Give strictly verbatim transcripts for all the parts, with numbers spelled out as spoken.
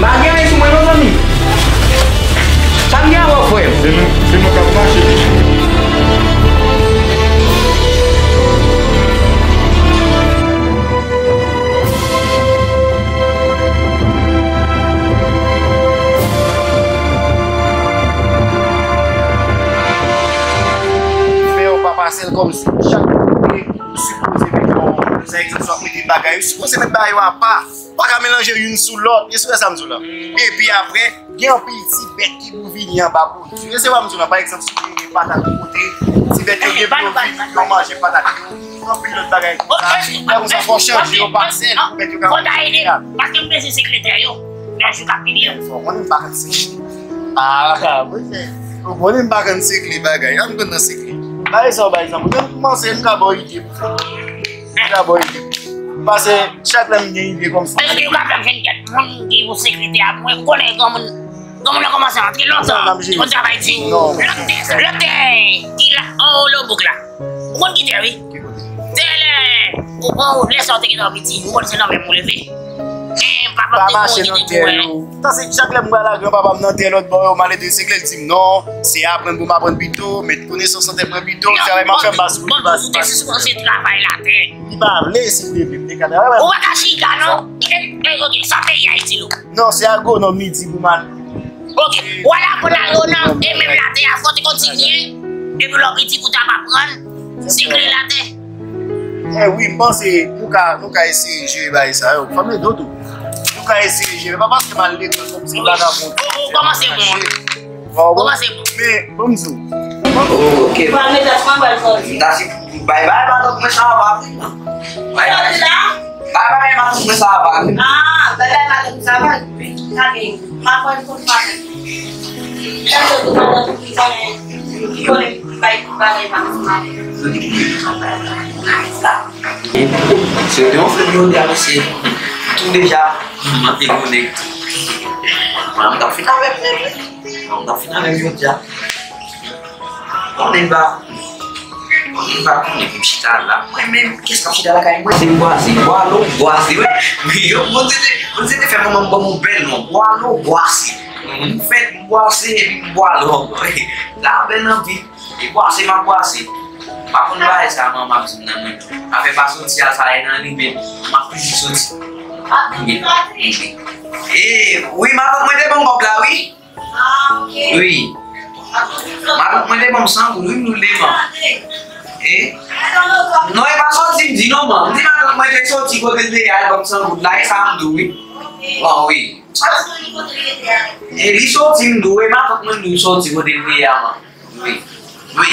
Pa gen anyen sou mwen non, zanmi. Sa m gen avè w, frè m? Se nou, se nou k ap mache. Fè yo pa pase l kòmsi chak kote ou sipoze mete yon, sa egzanp, si w ap mete bagay, ou sipoze met bagay yo apa. Pa ka melanje youn sou lòt. Èske w wè sa m di w la? Epi apre, gen anpil ti bèt ki pou vini anba Bondye. Èske w wè sa m di w la? Pa egzanp, si w gen patat yon kote, ti bèt yo gen pou yo vini, yo manje patat yo. Anpil lòt bagay konsa. Lè konsa, fò w chanje yon pasèl pou bèt yo ka manje a. Paske m bezwen sekretè yo nan jou k ap vini yo. Fò w konnen m pa konn sekretè. Ah, mwen fè. Ou konnen m pa konn sekle bagay. An konn nan sekle. Pa egzanp, pa egzanp, ou menm kòmanse, m ka ba w ide pou fè. M ka ba w ide. Pase chak lè m gen ide kòmsa. Èske ou ka fè m jwenn kèk moun ki pou sekretè a pou mwen? Ou konnen granmoun, granmoun nan kòmanse antre lontan. Li konn travay di. Lòt tè, lòt tè ki la, anwo lo bouk la. Ou konn ki tè, wi. Tè lè, ou, ou, lè sa w te gentan piti, ou konn se nan menm ou leve. Eh, papa m te mache nan tè yo. Tansi chak lè m pral ak granpapa m nan tè lòt bò yo, malede se klè l di m non, se aprann pou m aprann pito, met konesans nan tèt mwen pito, travay m ap fè m pa sou li, pa sou li. Ou te sipoze travay latè. Li pa vle, si l te vle, m te ka travay. Ou pa ka chita non. Eh, eh, ok, sa peyi a itil ou? Non, se agwonòm li di pou m al. Ok, w al aprann agwonòm, e menm latè a, fò w te kontinye, depi lè w piti pou w t ap aprann, se kle latè. Eh wi, m panse nou ka, nou ka eseye jere bagay sa yo. Fanm ede w tou. Nou ka eseye jere. Pa paske m al lekòl kòmsi m pa ka bon. Ou, ou kòmanse bon. Ou kòmanse bon. Men, ban m di w. Oh, ok. Pral met asman, pral sòti. M ta si bay bay, matant mwen sa va vre. Bay bay. Sòti la? Bay bay, matant mwen sa va vre. Ah, bay bay, matant mwen sa va vre. Sa gen. M ap pran tout maten. Sa se tout maten, tout ki konnen, ki konnen bay bagay pa ansanm avè. Se te yon frè m jodi a, mesye. Tou deja, m ap te konnen. Mwen, m t ap fin avè l, men. M t ap fin avè l jodi a. Konnen m pa konnen. Konnen m pa konnen pou m chita la. Mwen menm, kiyès k ap chita lakay mwen? Se m bwaze. Bwalo, bwaze, wi. Men yo, Bondye te, Bondye te fè manman m ban m yon bèl non. Bwalo, bwaze. M fèt, m bwaze, epi m bwalo ankò. La bèl anpil. E bwaze, m ap bwaze. M pa konn bagay sa manman ap di m nan mwen. Afè pa soti a, sa e nan li menm. M ap toujou soti. E, wi, matant mwen te ban m kòb la, wi. Ah, ok. Wi. Matant mwen te ban m san goud, wi, m nou devan. Eh? Non, e pa soti, m di non, man. M di matant mwen te soti kote l te ye a, l ban m san goud la, e sa m di w, wi. Ok. Bon, wi. Sa soti kote l te ye a. E li soti, m di w, e matant mwen di w soti kote l te ye a, man. Wi. Wi.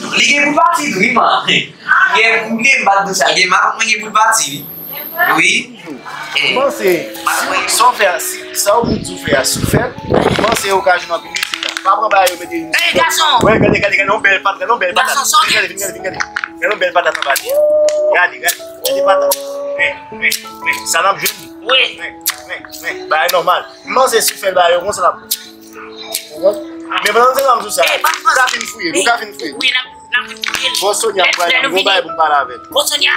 Li gen pou pati tou, wi, man. Gen pou gen bat dousa, gen matant mwen gen pou pati, wi. Wi. Mwen se, sa w fè, sa w di w fè a, si w fè l, mwen se okazyon anpil wi. Pa pran bagay yo mete yon. Ey, gason! Wè, gade, gade, gade, yon bèl pat, gade, yon bèl patat. Gason, sa w gen? Vin gade, vin gade, vin gade. Gade yon bèl patat anba li. Gade, gade, gade patat. Men, men, men, sa n ap jwenn. Wi. Men, men, men, bagay nòmal. Mwen se si w fè l bagay yo konsa l ap. Men pandan se la m sou sa. Ey, pa, pa. Nou ka fin fouye, nou ka fin fouye. Wi, n ap, n ap fin fouye. Bon, Sonia, m pral, m gon bagay pou m pale avè l. Bon, Sonia.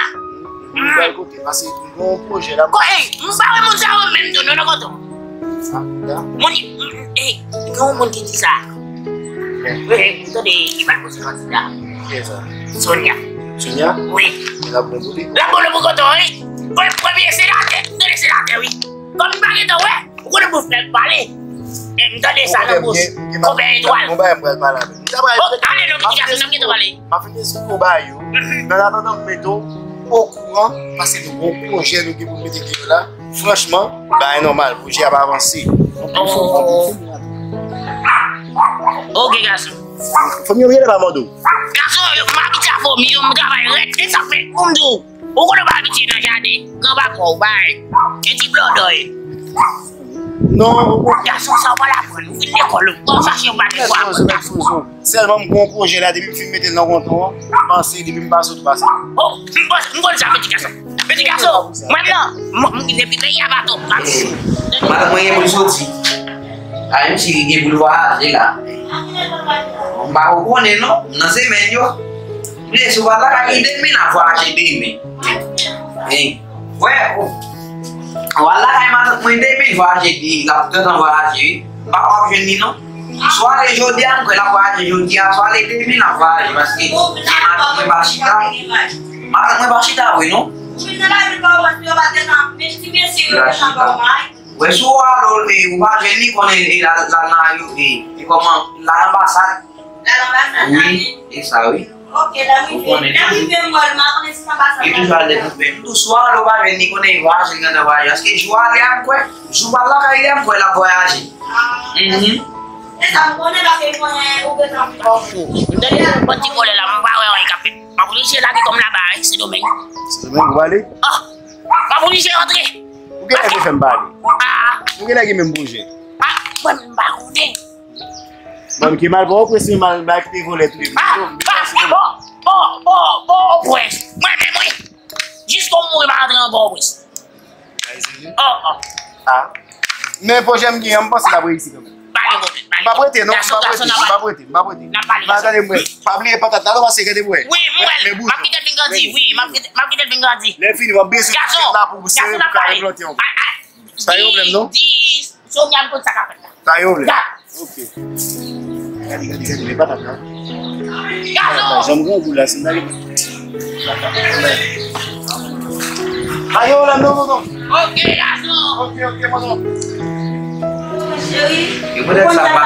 M pral kote, paske m gon pwojè la. Ko, ey, m pa wè moun sa yo menm tou, non, non, kontan. Ah, ya. Moun, ey, gen yon moun ki di sa. Wi, m tande li pral poze kandida. Kiyès sa? Sonia. Sonia? Wi. L ap bon pou li? L ap bon pou kontan, wi. Premye senatè, m tande senatè, wi. Kòm m pa gentan wè. Ou konnen pou fè pale. E m tande sa nan bouch. Konpè etwal. Bon bagay m pral pale avè l. Ok, ale non, pitit gason, n ap gentan pale. M ap fin esplike w bagay yo. Nan atandan m mete w okouran, paske nou gon pwojè nou gen pou mete deyò la. Franchman, bagay nòmal, pwojè ap avanse. Ok, gason. Fanmi yo, m genlè pa mande w. Gason, yo, m abitye a fanmi yo, m travay rèd, e sa fè, pou m di w. Ou konnen w pa abitye nan jaden, gran bakò w bay. E ti blòdòy. Non. Gason sa w pa l aprann, ou vin lekòl, ou pa w chache yon bagay pou aprann gason. Sèlman m gon pwojè la, depi m fin mete l nan konton an, m panse depi m pa sot ou pase. Oh, m panse, m konn sa, piti gason. Piti gason, mwen menm nan, m, m, depi peyi a pa twòp, m ap. Madanm mwen gen pou l soti. A, menm si li gen pou l vwayaje la. M pa ko konnen non, nan semèn yo. Men si w pa t lakay li demen, n ap vwayaje demen. Wè, w al lakay matant mwen demen, vwayaje di, l ap gentan vwayaje wi. M pa kwè w ap jwenn li non. Swa l ale jodi a, m kwè l ap vwayaje jodi a, swa l ale demen l ap vwayaje, paske matant mwen pa chita. Matant mwen pa chita vre non. Ou vin nan lavil pa w wè si yo pa t gentan, men ti mesye yo gentan ba w may. Wè si w ale, ou pa jwenn li konnen l al nan yo, e kòman, l al anbasad. L al anbasad. Wi, e sa wi. Ok, lè m rive, lè m rive m wè l, m a konnen si se anbasad. Li toujou al lè konpè. M tou swa ale ou pa jwenn li konnen vwayaje, li gentan vwayaje. Paske jou ale a m kwè, jou pa lakay li a m kwè l ap vwayaje. Mhm. E sa m konnen paske m konnen ou gentan fò. M tande yon bann ti vòlè la, m pa wè anyen k ap fèt. M ap oblije lage kò m laba wi, Sendomeng. Sendomeng, ou pale? Ah! M ap oblije rantre. Ou genlè vle fè m pale? Ah! Ou genlè gen menm pwojè? Ah! Mwen menm m pa konnen. Bon, ki mal pa w prens, mal, mal kite vòlè touye moun. Ah, ah, bon, bon, bon, bon, prens. Mwen menm, wi. Jis kon mouri pa antre ankò, prens. Oh, oh. Ah. Men pwojè m gen an, m panse l ap reyisi kanmenm. Pa gen pwoblèm, pa gen pwoblèm. M p ap rete, non, m p ap rete, m p ap rete, m p ap rete. N ap pale, gason. Tande m wè. Pa bliye patat la, non, paske gade m wè. Wi, m wè l. M ap kite l vin grandi, wi, m ap kite, m ap kite l vin grandi. Lè fini, m ap bezwen patat la pou sere pou ka replante ankò. Gason, gason, n ap pale. Ah, ah. Pa gen pwoblèm, non. Di, di, Sonia, m konn sa k ap fèt la. Sa yo vle. Ok. Gade, gade, gade, men patat la. Gason! Janm gen gou la, si n ta gen. Sa yo vle, non, tonton. Ok, gason! Ok, ok, tonton. Cheri, ou konn sa pa,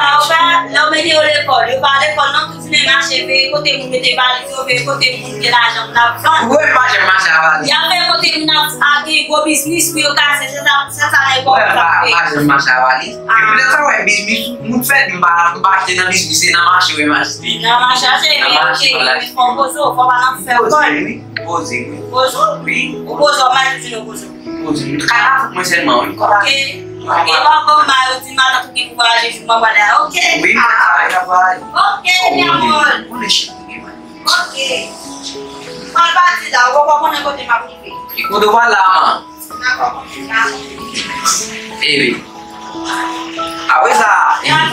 lè w mete yo lekòl, yo pa lekòl non, kontine mache, veye kote moun mete valiz yo, veye kote moun gen lajan pou l ap vann. Ou wè m pa janm mache a valiz. Y ap veye kote moun ap, ap gen gwo biznis pou yo kase, se sa, se sa nèg yo ap fè. Ou wè m pa, pa janm mache a valiz. Ah. Epi lè sa wè biznis moun fè, m pa, m pa achte nan biznis, se nan mache wi m achte. Nan mache a, se nan mache, men fò w poze w, fò w pa nan fè w kòl. Poze, wi. Poze, wi. Poze w? Wi. Ou poze w, m a di nou poze w. Poze w. Kay la pou mwen sèlman, wi. Ok. Ok, w ap ban m may ou di matant ou ki pou vwayaje jou m ap pale a, ok? Wi, m konn sa, wi, l ap vwayaje. Ok, mi amor. Ou ne chita, wi, man. Ok. M al pati la, ou poko konnen kote m ap rive. E kote w pral la, man? Dakò, dakò. E wi. Apre sa, gen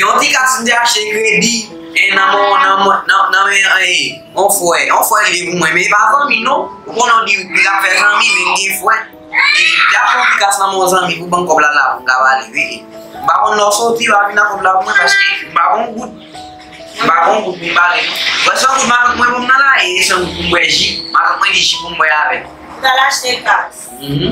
yon ti kas m te achte kredi, e nan men, nan men, nan, nan men, e, yon frè, yon frè li pou mwen, men e pa zanmi non. Ou konnen w di, li ka fè zanmi, men gen frè. E, li ap pran ti kas nan men yon zanmi pou ban m kòb la, la, pou m ka ba li, wi. M pa konn lè w soti, w a vin ak kòb la pou mwen, paske m pa gon goud. M pa gon goud pou m pale non. Wè se yon goud matant mwen ban m nan la, e se yon goud pou m bwè ji. Matant mwen di ji pou m bwè avè l. Ou t al achte kas. Mhm.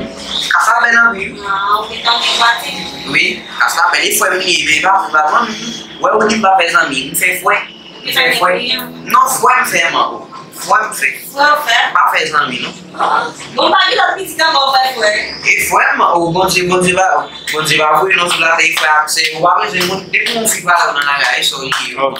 Kas la bèl anpil. Ah, ou gentan gen pratik. Wi, kas la bèl, e frè m li ye, men e pa, e pa zanmi. Wè ou di m pa fè zanmi, m fè frè. M fè frè. Non, frè m fè, man. Frè m fè. Frè w fè? M pa fè zanmi non. Bon, pa gen lòt pitit ankò, frè, frè. E frè m, o Bondye, Bondye pa, Bondye pa voye nou sou latè, e frè ak sè, ou pa bezwen moun, depi yon fi pa nan lagay, e sa w ye. Ok.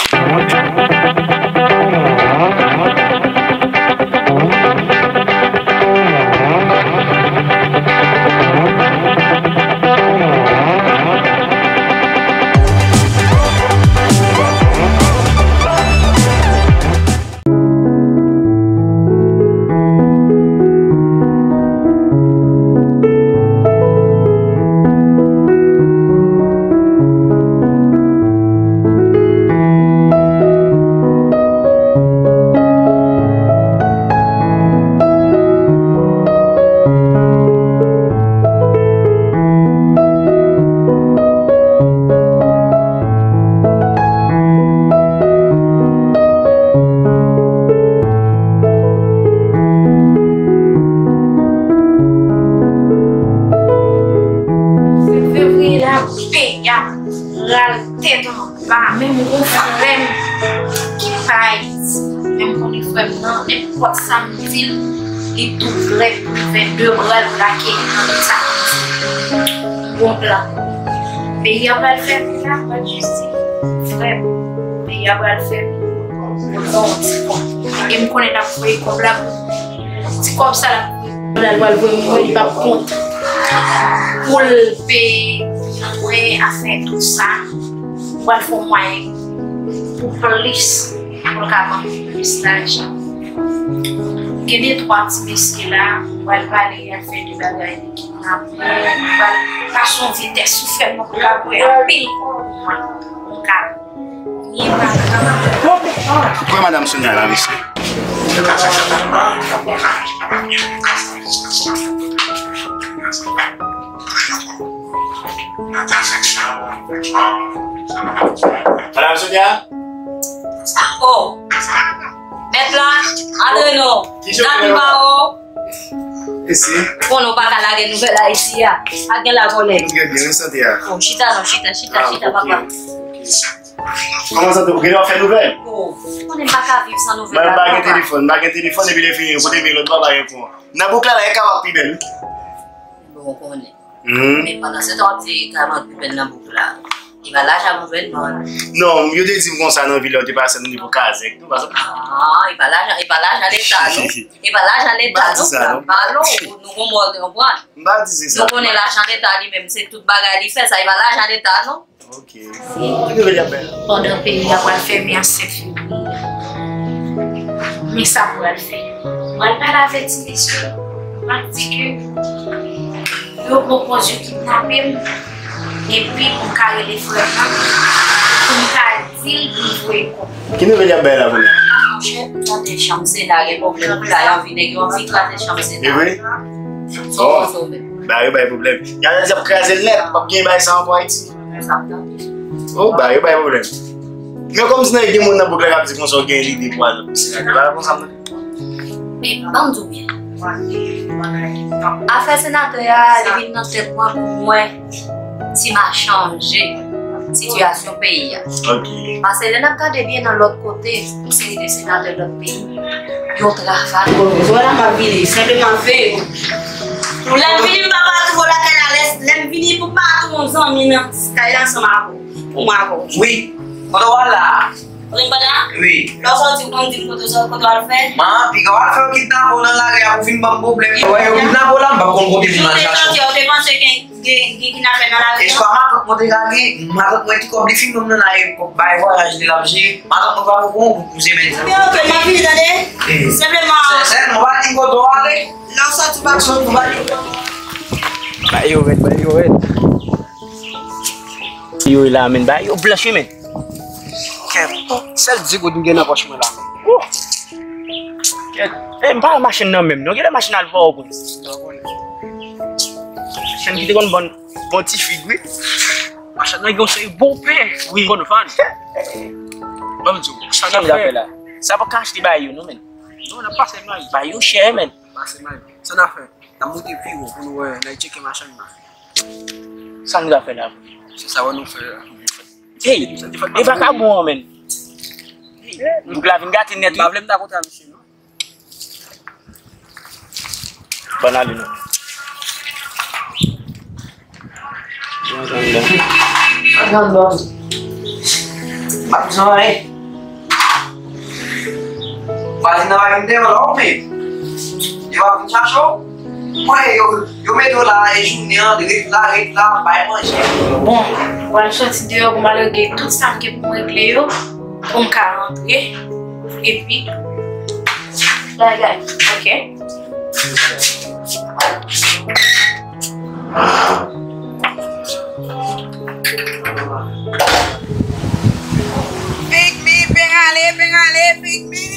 Fevriye la, peyi a pral tèt anba, menm gon frè m ki pa Ayiti, menm konnen frè m nan, nenpòt sa m di l, li tou prè pou l fè de bra l lage nan sa. Bon plan. Peyi a pral fè peyi a pral jistis. Frè m, peyi a pral fè peyi a. Bon, ti kòb. E m konnen n ap voye kòb la pou ti kòb sa la. L pral voye m, li p ap kont. Pou l peye, mwen, afè tout sa. M pral fè yon mwayen pou plis, pou l ka ban m plis lajan. Gen de twa ti mesye la, m pral pale afè de bagay de kidnapè, m pral pase yon vitès sou frè m, pou l ka voye anpil kòb pou mwen, pou m ka Ou kwè madanm Sonia la, mesye? Madam Sonia? Oh! Mèt la, antre non. Ki chofè? Gad nou ba ou. Esi. Bon, nou pa ka lage nouvèl Ayiti a. Pa gen la vòlè. Nou gen byen, wi, sante a. Oh, chita non, chita, chita, ah, chita, ok, papa. Ok. Kòman sante w? Ou genlè w ap fè nouvèl? Oh, ou konnen m pa ka viv san nouvèl. Mwen, m pa gen telefòn, m pa gen telefòn, epi lè fini, kote m ye lòt bò, pa gen kouran. Nan bouk la, la, e ka w ap pi bèl. Bon, ou konnen. Mhm. Men pandan se tan w ap di kay mwen pi bèl nan bouk la, e pa lajan gouvènman an. Non, yo te di m konsa nan vil la, yo te pase nan nivo kazèk tou, pa sa? Ah, e pa lajan, e pa lajan Leta, non. E pa lajan Leta, non, sa, non. Balon, nou gon mò, ou konprann? M pa di se sa. Nou konnen lajan Leta li menm, se tout bagay li fè, sa e pa lajan Leta, non. Ok. Ki nouvèl y ap bay la? Pandan peyi a pral fèmen an sèt fevriye, men sa m pral fè. M pral pale avèk ti mesye yo. M ap di ke yo pran pòz yo kidnape m. Epi pou m ka rele frè m nan, pou m ka di l pou l voye kòb. Ki nouvèl y ap bay la kounye a? Ah, monchè, kraze chanm Sena, gen pwoblèm pou la, y anvi nèg yo anvi kraze chanm Sena. E vre? Bon. Ba yo bay pwoblèm. Y a di y ap kraze l nèt, p ap gen bay sa ankò Ayiti. Oh, ba yo bay pwoblèm. Men kòmsi nan gen moun nan bouk la k ap di konsa w gen lide pou al nan Sena, se pa konsa m tande. Men ban m di w byen. Afè senatè a, li vin nan tèt mwen pou mwen, si m a chanje sitiyasyon peyi a. Ok. Paske lè n ap gade byen nan lòt kote, yon seri de senatè lòt peyi, yo travay. Bon, vwala m ap vini, senpleman veye. Lè m vini, m pa pral twò lakay la, lè, lè m vini, pou m pa twò zanmi nan kay la ansanm avè w, pou mwen avè w. Wi, kote w al la? Wi, m pa la? Wi. Lè w sòti, ou konn di m kote w sòti, kote w al fè? Man, piga w al fè, yo kidnape w nan lari a pou vin ban m pwoblèm. Wè, yo kidnape w la, m p ap konn kote moun nan chache w. Ou te santi, ou te panse gen, gen, gen kidnapè nan lari a? E se pa matant mwen te ka gen, matant mwen ki kòb li fin ban m nan lari, kòb bay vwayaj li l ap jere. Matant mwen pa pou bon pou, pou semèn sa. Oke, oke, m ap vini, tande? Senpleman. Sè, sè, nou pa di kote w ale. Lè w sòti, ou pa konn. Lè w sòti, ou pa di kote w ale. Ba yo rèd, ba yo rèd. Yo la, men, ba yo blanch, men. Kèt. Sèl di goud m gen nan pòch mwen la, men. Wouh! Kèt. E, m pa wè machann nan menm, non. Genlè machann al Pòtoprens. Machann ki te konn bon, bon ti fig, wi. Machann nan gen yon seri bon pen. Wi. Konn fann. Ban m di w, sa n ap fè la? Sa pa ka achte ba yo, non, men. Non, n ap pase may. Ba yo chè, men. Pase may. Sa n ap fè? N ap moute pi wo pou nou wè, n al tcheke machann nan. Sa nou ta fè la? Se sa wè nou fè la. Hey, e vakabon an, men. Hey, bouk la vin gate nèt, wi. M pa vle m ta kontre a misye, non. Ban n ale, non. Ann, ann, ann. M ap di w anyen. Vwazin nan pa vin deyò la, w men. Yo pa vin chache w. Mwen, yo, yo mete w la, e jounen an, ret la, ret la, bay manje. Bon, mwen pral sòti deyò pou m al regle tout sa m gen pou m regle yo, pou m ka rantre. Epi, bagay, ok. Fig mi, pen ale, pen ale, fig mi.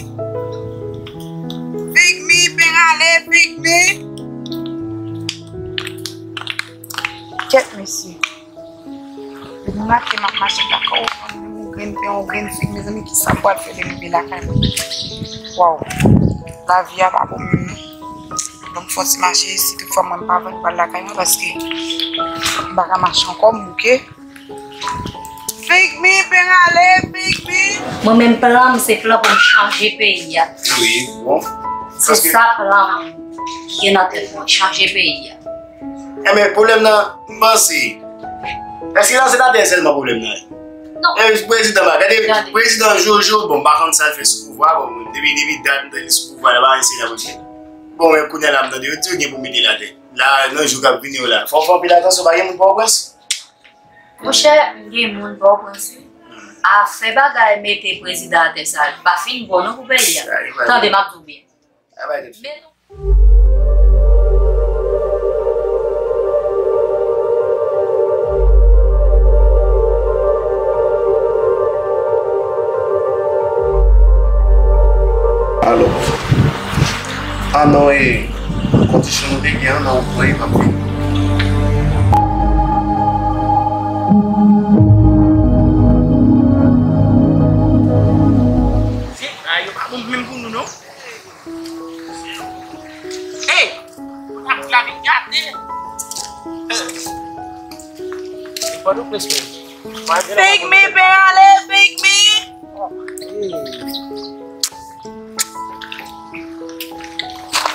Fig mi, pen ale, fig mi. Kèt, mesye. Depi maten m ap mache, m pa ka wè yon grenn pen, yon grenn fig, mezanmi, kisa m pral fè lè m rive lakay mwen? Waw. Lavi a pa bon menm, non. Donk, fò ti mache, si tout fwa mwen m pa vann pral lakay mwen, paske m pa ka mache ankò, m bouke. Fig mi, pen ale, fig mi. Mwen menm, plan m, se plan pou m chanje peyi a. Wi, bon. Se sa plan m gen nan tèt mwen, chanje peyi a. Enben, pwoblèm nan, m panse, èske nan senatè sèlman pwoblèm nan ye? Non. E, prezidan, ba, gade, prezidan Jojo, bon, m pa konn sa l fè sou pouvwa, bon, depi, depi dat, m tande l sou pouvwa, la, pa anyen serye ap regle. Bon, men kounye a la, m tande yo di yo gen pou mete l atè. La, nan jou k ap vini yo la, fò w fè anpil atansyon, pa gen moun Pòtoprens. Monchè, m gen moun Pòtoprens, wi. Afè bagay mete prezidan atè sa, pa fin bon non pou peyi a. Tande, m ap di w byen. Men nou Alo. Ah non, e kondisyon nou te gen an nan wout mwen, m ap vini. Se, a, yo pa bon menm pou nou, non. Hey! Kote la vin gate. Pòtoprens menm. Fake me, pè ale, fake me.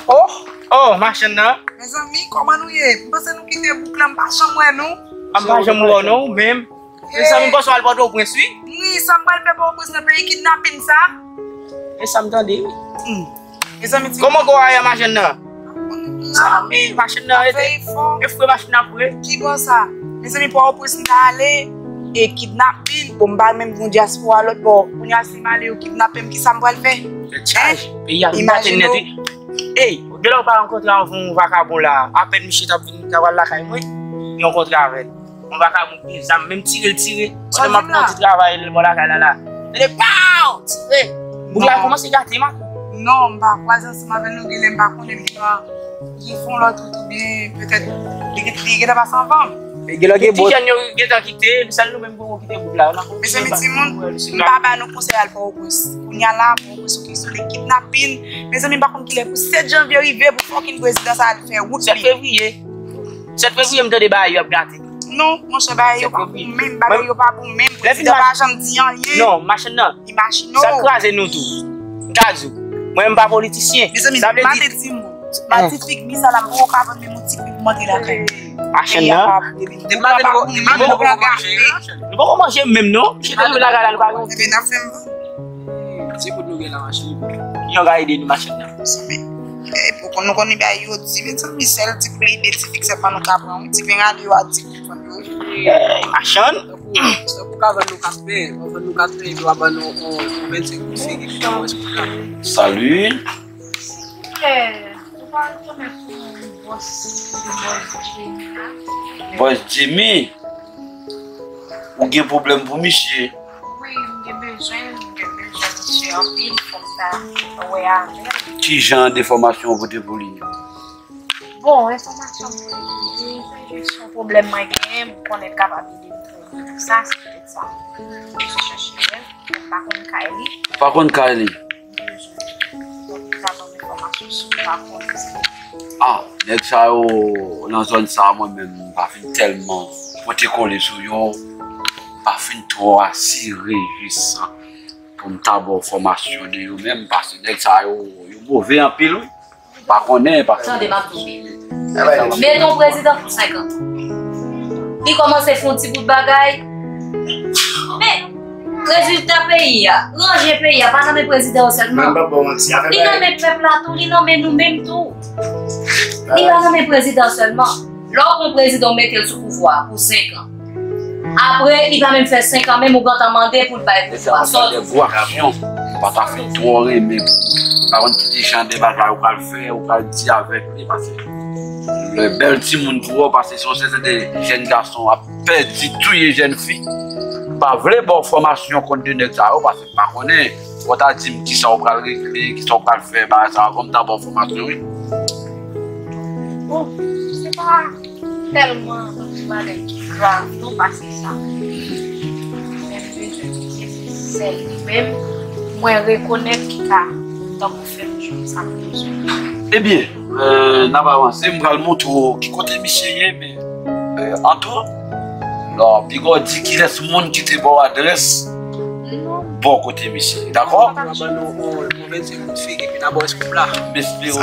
Oh, oh, machann nan. Mezanmi, kòman nou ye? M panse nou kite bouk la, m pa janm wè nou. M pa janm wè w non, ou menm. Mezanmi, m panse w al Pòtoprens, wi. Wi, sa m pral fè Pòtoprens nan peyi kidnapin sa? E sa m tande, wi. Hmm. Mezanmi, ti... Kòman gwo a machann nan? Mezanmi, machann nan rete. E fre machann nan fre. Ki bò sa? Mezanmi, Pòtoprens m ta ale, e kidnapin. Bon, m pa menm gon dyaspora lòt bò. Kounye a si m ale yo kidnape m, kisa m pral fè? Tèt chaj. Peyi a vin gate nèt, wi. Ey, genlè w pa rankontre avè yon vakabon la. Apèn misye t ap vin travay lakay mwen, m rankontre avè l. Yon vakabon ki gen zam, menm tire l tire. Pandan m ap nan ti travay bò lakay la la. Tande, paw! Tire! Boug la kòmanse gate m. Non, m pa kwaze ansanm avè l non, genlè m pa konnen li pa, li fè yon lòt wout oubyen petèt li gen, li gentan pase anvan m. Genlè gen bòt. Ti jèn yo gentan kite, sèl nou menm ki poko kite boug la. Mezanmi, timoun, m pa ba nou konsèy al Pòtoprens. Kounye a la, Pòtoprens, ou ki sou le kidnapin. Mezanmi, m pa konn kilè pou sèt janvye rive pou fòkin prezidan sa al fè wout li. Sèt fevriye. Sèt fevriye, m tande bagay yo ap gate. Non, monchè, bagay yo pa bon menm, bagay yo pa bon menm. Prezidan pa janm di anyen. Non, machann nan. Imajine w. Sa kraze nou tou. M ta di w, mwen, m pa politisyen. Mezanmi, mate timoun. Mate figi sa la, m poko ka vann menm yon ti pik mante lakay mwen. Machann nan. Depi maten nou poko manje, nou poko manje menm non. Misye te rive lakay la, nou pa gen yon... Ebyen, n ap fè m vann. Ti kout nou gen la, machann. Kijan w ka ede nou, machann nan? Mezanmi, e, pou konn nou konn li bay yo di, mezanmi, sèl ti plen de ti figi sèlman nou ka pran, wi, ti pen ale yo a di pou vann yo. Machann. Tankou, tankou ka vann nou kat pen, w ap vann nou kat pen, epi w ap ban nou yon, yon vennsenk kout figi, epi w ap wè sa. Salut. Ou pa rekonèt yon bòs, yon bòs Jimmy la? Bòs Jimmy? Ou gen pwoblèm pou misye? Wi, m gen bezwen, m gen bezwen misye anpil, fòk m ta wè avè l. Ki jan de fòmasyon ou pote pou li? Bon, enfòmasyon m pote pou li, se jis yon pwoblèm mwen genyen, m konnen l kapab ede m pou sa, se poutèt sa. M sou chèche l, m pa konn kay li. Ou pa konn kay li? Ah, nèg sa yo nan zòn sa, mwen menm, m pa fin tèlman pote kole sou yo, m pa fin twò asire jis pou m ta ba w enfòmasyon de yo menm, paske nèg sa yo, yo move anpil, wi. M pa konnen, paske... Tande, m ap di w. Mete yon prezidan pou senk an. Li kòmanse fè yon ti bout bagay. Men, rezilta peyi a, ranje peyi a, pa nan men prezidan yo sèlman. Li nan men pèp la tou, li nan men nou menm tou. Li pa nan men prezidan sèlman. Lè w pran prezidan, w mete l sou pouvwa a pou senk an. Apre, li pa menm fè senk an, menm ou gentan mande pou l bay pouvwa a. Sa se de gwo aksyon. Ou pa ta fin twò renmen pou, pa konn ki ti jan de bagay ou pral fè, ou pral di avèk li, paske lè bèl timoun twò, paske se yon sèten de jèn gason ap pèdi, touye jèn fi. M pa vle ba w enfòmasyon kont de nèg sa yo, paske m pa konnen. Fò w ta di m kisa w pral regle, kisa w pral fè, bagay sa yo, fò m ta ba w enfòmasyon, wi. Bon, se pa tèlman yon bagay ki grav non pase sa. Men m bezwen di ke se sèl li menm mwen rekonèt ki ka tankou fè m jwenn sa m bezwen. Ebyen, euh, n ap avanse, m pral montre w ki kote misye ye, men, euh, antre. Non, piga w di kilès moun ki te ba w adrès bò kote misye, dakò? Papa ban nou yon, yon vennsenk kout figi, epi n a ba w scoop la. M espere w...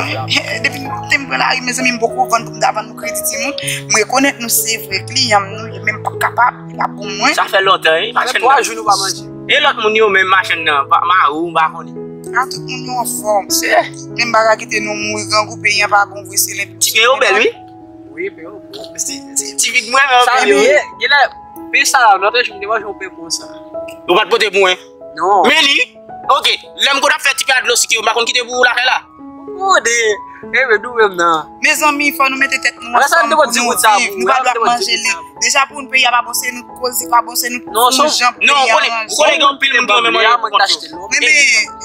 Depi maten m pran lari, mezanmi, m poko vann pou m ta vann nou kredi, timoun. M rekonèt nou, se vre, kliyan m nou ye, men m p ap kapab, li pa pou mwen. Sa fè lontan, wi, machann nan. Sa fè twa jou nou pa manje. E lòt moun yo menm, machann nan, pa, mari w, m pa konnen. A, tout moun yo anfòm. Se menm bagay, kite nou mouri grangou, peyi an pa bon vre, se len... Ti pen yo bèl, wi. Wi, pen yo bon. Se, se ti vit mwen menm. Sa vle, genlè, pen sa la, lòt jou m te manje yon pen konsa. Ou pa t pote pou mwen? Non. Men li, oke, lè m konn ap fè ti pen a dlo sik yo, m pa konn kite pou ou lakay la. Ou de, e, men nou menm nan. Mezanmi, fò nou mete tèt nou ansanm pou nou viv. Nou pa dwe ap manje li. Deja pou nou peyi a pa bon, se nou koze pa bon, se nou fè yon jan pou peyi a ranje. Ou konnen gen anpil moun ki renmen manje pou kont yo. Men, men,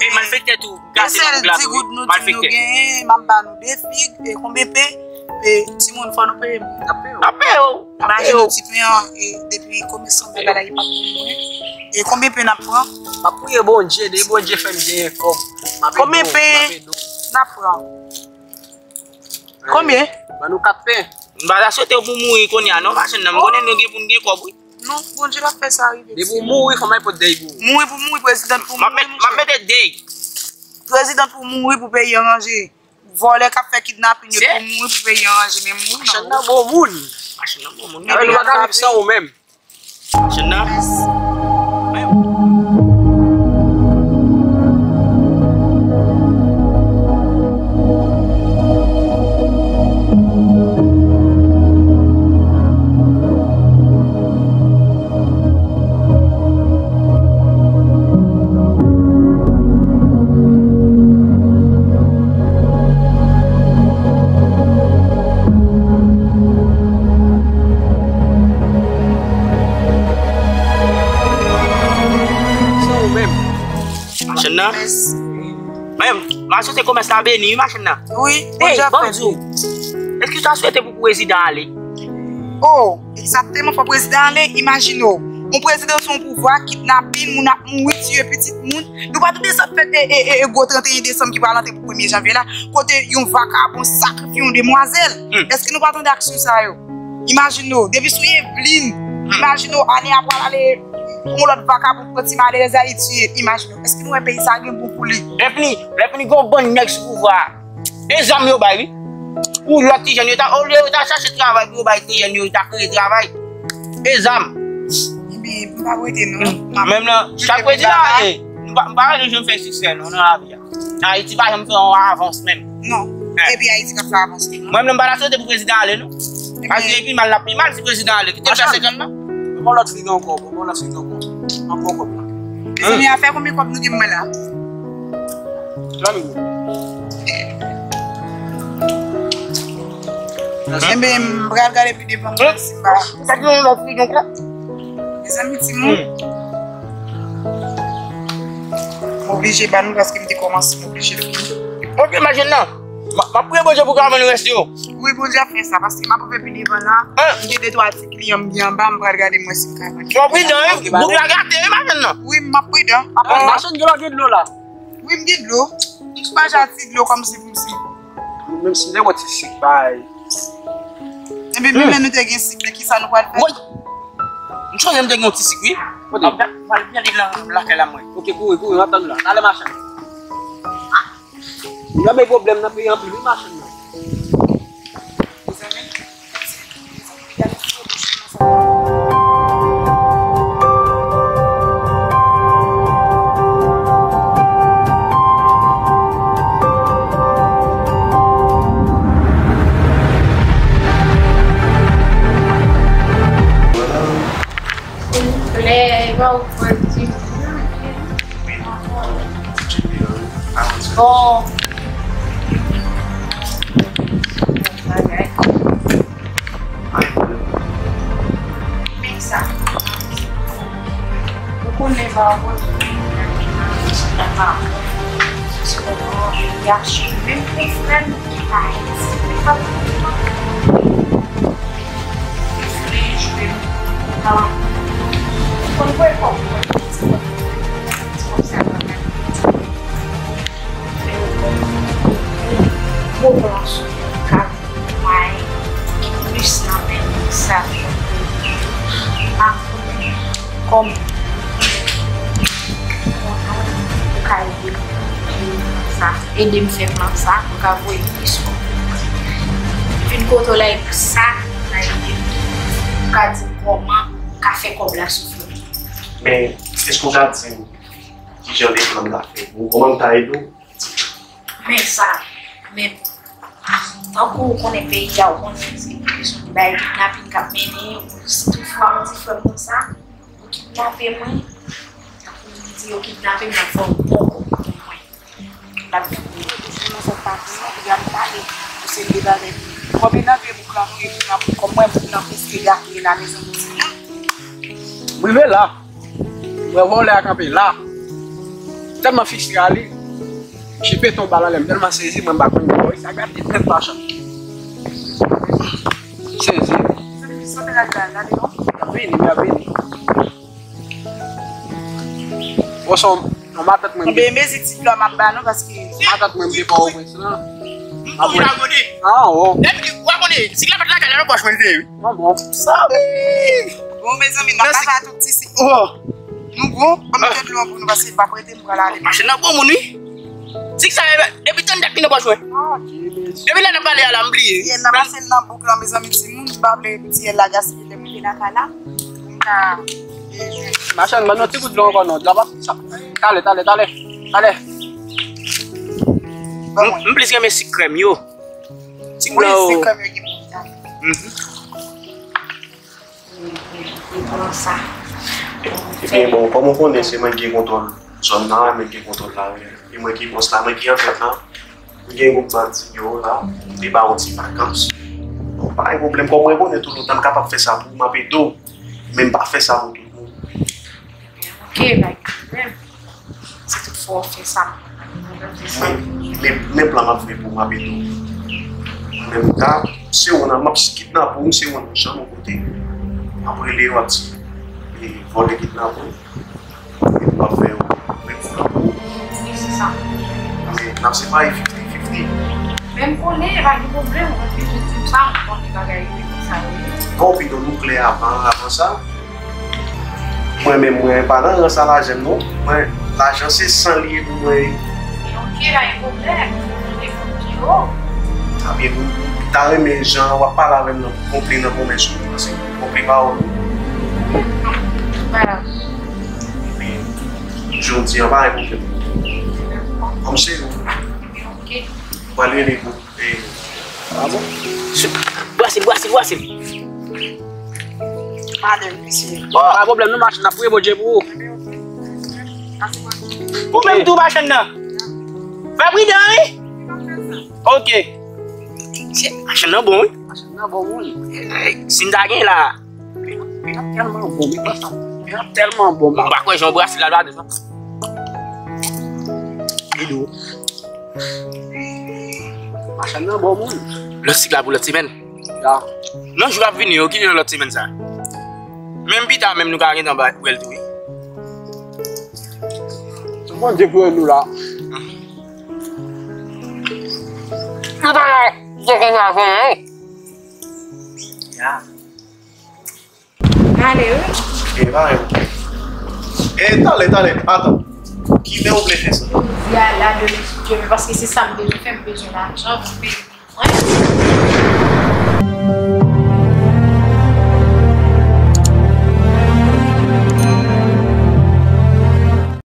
e, malfektè tou, gate nan bouk la tou, wi. Malfektè. Di goud nou di nou genyen, m ap ba nou de fig, e konbyen pen, e timoun fò nou peye moun. N ap peye w. N ap peye w. Imajine w ti pen an, e depi kòmanse bay la, li pa pou mwen. E konbyen pen n ap pran? M ap priye Bondye, depi Bondye fè m genyen kòb, m ap ede w, m ap ede w. Konbyen pen n ap pran? Konbyen? Ban nou kat pen. M pa ta swete w pou mouri kounye a, non, machann nan. M konnen nou gen pou n gen kòb, wi. Non, Bondye p ap fè sa rive. Depi w mouri, fò m al pot dèy pou ou. Mouri pou mouri, prezidan pou mouri, monchè. M ap mete dèy. Prezidan pou mouri, pou peyi an ranje. Vòlè k ap fè kidnapin yo pou mouri, pou peyi an ranje, men mouri nan. Machann nan bon moun. Machann nan bon moun. Avè nou pa ka viv san ou menm. Machann nan. Machann nan. Men, m a swete komès la beni, wi, machann nan. Wi, Bondye ap fè beni. Èske w ta swete pou prezidan ale? Oh, egzakteman, fò prezidan ale. Imajine w, yon prezidan se yon pouvwa, kidnapin, moun ap mouri, tiye pitit moun. Nou pa tande sa k fèt, e, e, e, e, gwo trannteyen desanm ki pral antre pou premye janvye la, kote yon vakabon sakrifye yon demwazèl. Èske nou pa tande aksyon sa yo? Imajine w, depi sou Evelyn, imajine w, ane a pral ale, yon lòt vakabon pran ti malerèz la, li tiye. Imajine w, èske nou wè peyi sa gen bon pou li? Lè fini, lè fini, gen yon bann nèg sou pouvwa a. E zam yo bay, wi. Pou lòt ti jèn yo ta, olye yo ta chache travay pou yo bay ti jèn yo, yo ta kreye travay. E zam. Ebyen, m pa rete non. Menm nan, chak prezidan ale, m pa, m pa rele jwenn fè siksè non, nan lavi a. Ayiti pa janm fè yon avans menm. Non. Epi Ayiti k ap fè avans li non. Mwen menm, m pa ta swete pou prezidan ale non. Paske li pi mal, l ap pi mal si prezidan ale. Kite m fè senkant lan. Bon, lòt figi ankò, bon, lòt figi ankò. Ankò kòb la. Mezanmi, afè konbyen kòb nou gen mwen la? Enben, m pral gade pi devan mwen si m pa. Ou pa gen yon lòt figi ankò? Mezanmi, timoun. M oblije ba nou paske m te kòmanse, m oblije fini. Ok, machann nan. M ap, m ap priye Bondye pou ka vann rès yo. Wi, Bondye ap fè sa, paske m ap rive pi devan la, m gen de twa ti kliyan m gen anba, m pral gade m wè si m ka vann. Fò w pridan, wi, bouk la gate, wi, machann nan. Wi, m ap pridan. Machann, gen lò gen dlo la. Wi, m gen dlo. M pa ja ti dlo kòmsi pou m si. Menm si m te gon ti sik, bay. Epi, menm lè nou te gen sik, men kisa nou pral fè? Woy! M sonje m te gen yon ti sik, wi. Kote? M ap, m ap gade nan lakay la, mwen. Ok, kouri, kouri, m ap tann ou la. Talè, machann. Nou gen pwoblèm nan peyi anpil, wi, machann nan. Klè, e pa ou k pral di. Bon. Men sa. Ou konnen pa rapò sou moun nan ki nan relasyon pa rapò. Se kòman y ap suiv menm pou frè m ki pa egziste. Li pa pou mwen. Li vle jwe. Konn voye kòb mwen. Ti kòb sa pa gade. Gwo plan sou kab mwen ki plis nan men sa. Kòm ou ka ede m fè plan sa, ede m fè plan sa, m ka voye plis kòb. Vin kote w la, e pou sa, ou ka ede m. Ou ka di m kòman m ka fè kòb la soufle. Men, èske w ka di m kijan de plan m ka fè pou ou? Kòman m ka ede w? Men sa, men tankou ou konnen peyi a, ou konnen se kesyon de bay kidnapin k ap mennen, ou, si toutfwa m di frè m konsa, ou kidnape mwen, tankou m di yo kidnape m, l ap fè yon bon kòb pou mwen. L ap fè yon bon kòb. Sèlman sa k Pou nou, pou y ap pale, pou se de bagay. Konbyen nan vye bouk la, nou ye bouk la, pou kòm mwen, bouk la, prèske gate la, mezanmi, timoun. M rive la. Mwen vòlè a kanpe la. Tèlman fistra li. Jipe tonbe anlè m, tèlman sezi, mwen m pa konn bò sa gate tèt machann. Sezi. Mezanmi, sa bagay la, gade non. M ap vini, m ap vini. Bon, se yon matant mwen. Enben, mezi ti flò m ap ba nou paske matant mwen vle Pòtoprens lan. M tou vin abòne. Ah, oh. Depi w abòne, si la pa t lakay la, nan pòch mwen li te ye, wi. Bon, bon. Sòri. Bon, mezanmi, n ap lave a tout ti si. Oh. Nou bon, ban m jwenn dlo an pou nou paske l p ap rete, m pral ale. Machann nan bon moun, wi. Ti sa, depi tann dat li nan pòch mwen. Ah, Jezi. Depi lè n ap pale a la, m bliye. Yè n ap pase l nan bouk la, mezanmi, timoun, m pa vle ti yè la gaspiye lè m rive lakay la. M ka Machann, ban nou ti gout dlo ankò non. Dlo pa sa. Talè, talè, talè. Talè. M, m plis renmen sik krèm yo. Sik blan yo. Wi, sik krèm yo ki bon. Mhm. Li, li, li bon sa. Ebyen, bon, kòm ou konnen, se mwen ki gen kontwòl zòn nan, mwen ki gen kontwòl lari a. E mwen ki bòs la, mwen ki antèt la. M gen gwoup bandi yo la, m te ba yon ti vakans. Bon, pa gen pwoblèm, kòm mwen konnen tou lontan m kapab fè sa pou ou, m ap ede w. Men m pa fè sa pou tout moun. Ok, pa gen pwoblèm. Si toutfwa w fè sa, m ap fè sa. Men, men, men plan m ap fè pou w, m ap ede w. Mwen menm, m ka, se ou nan, m ap kidnape w, se ou nan janm yon kote. M ap rele yo, ap di, e, vòlè kidnape w. Epi w ap fè yo, men pou l ap pou. Wi, se sa. Men n ap separe fifti fifti. Men m konnen, pa gen pwoblèm, ou pa t bezwen di m sa, m konnen bagay yo te konsa yo ye. Bon, pito nou klè avan, avan sa. Mwen menm, mwen pa nan rans a lajan m non. Mwen, lajan se san li ye pou mwen. Ok, pa gen pwoblèm. Mwen te konn pi wo. Ebyen, ou ta renmen jan w ap pale avè m nan, konpli nan pwomès ou, paske konpli pawòl ou. Voilà. Ebyen, jodi an pa gen pwoblèm. Kòm se ou. Ok. Ou pral rele pou, e, ah bon? Brasil, Brasil, Brasil. Pale, mesye. Bon, pa pwoblèm, nou mache, n ap priye Bondye pou ou. Ou menm tou machann nan. Fè pridan, wi. Ok. Se machann nan bon, wi. Machann nan bon, wi. Si n ta gen la. Men, men ap tèlman bon, men pa sa. Men ap tèlman bon. Mwen pa kwè jan Brasil la, la, de sa. Li dou. Machann nan bon moun. Lòt sik la pou lòt semèn. Ya. Non, jou ap vini, yo, ki lè lòt semèn sa? Menm pita, menm nou ka gentan bay wè l tou, wi. Bondye pou nou la. Nou pa la, nou pa la, non. Ya. Ale, wi. E, pa yon. E, talè, talè, atann. Kilè ou vle fè sa? Jodi a la, demen, si Dye vle, paske se sa m bezwen fè, m bezwen lajan pou peye bil mwen.